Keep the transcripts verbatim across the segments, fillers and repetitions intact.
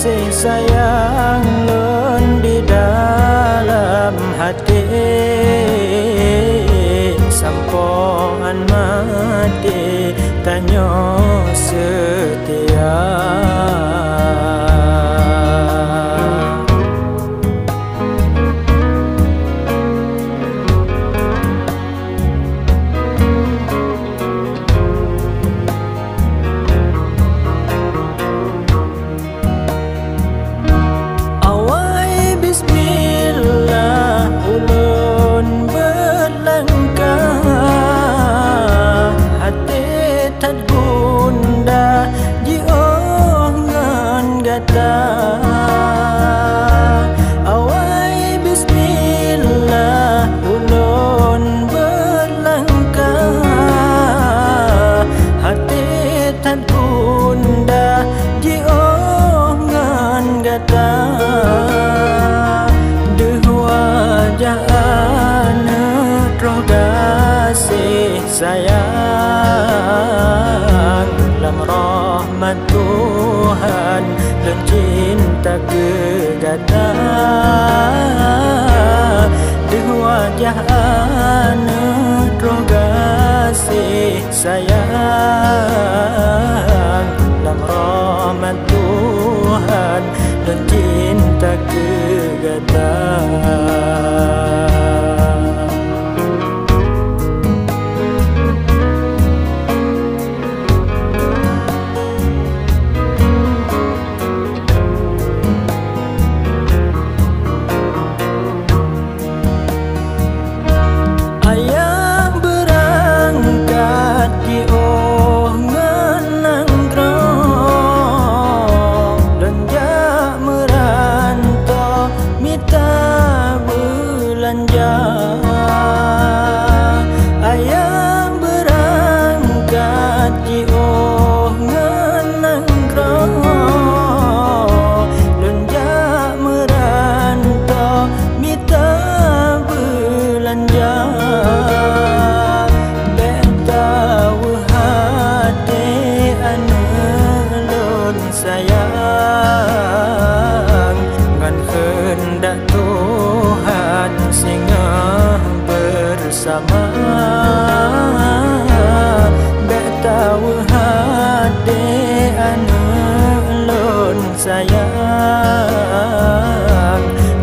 Kasih sayang lôn di dalam hati, sampoe án maté tanyoe seutia. Awai bismillah ulôn beuet langkah, até that gundah jiôh ngon gata. Awai bismillah ulôn beuet langkah, até that gundah jiôh ngon gata. Deuh wajah aneuk troh gaséh sayang, lam rahmat Tuhan lôn cinta keu gata. Deuh wajah aneuk troh gaséh sayang, lam rahmat Tuhan lôn cinta keu gata. Ayah beurangkat jiôh ngon nanggroe, lôn jak meuranto mita beulanja. Ayah beurangkat jiôh ngon nanggroe, lôn jak meuranto mita beulanja. Bék taweuh até aneuk lôn sayang, ngon keundak Tuhan singoh beusama. Bék taweuh até aneuk lôn sayang,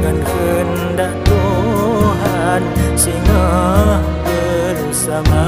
ngon keundak Tuhan singoh beusama.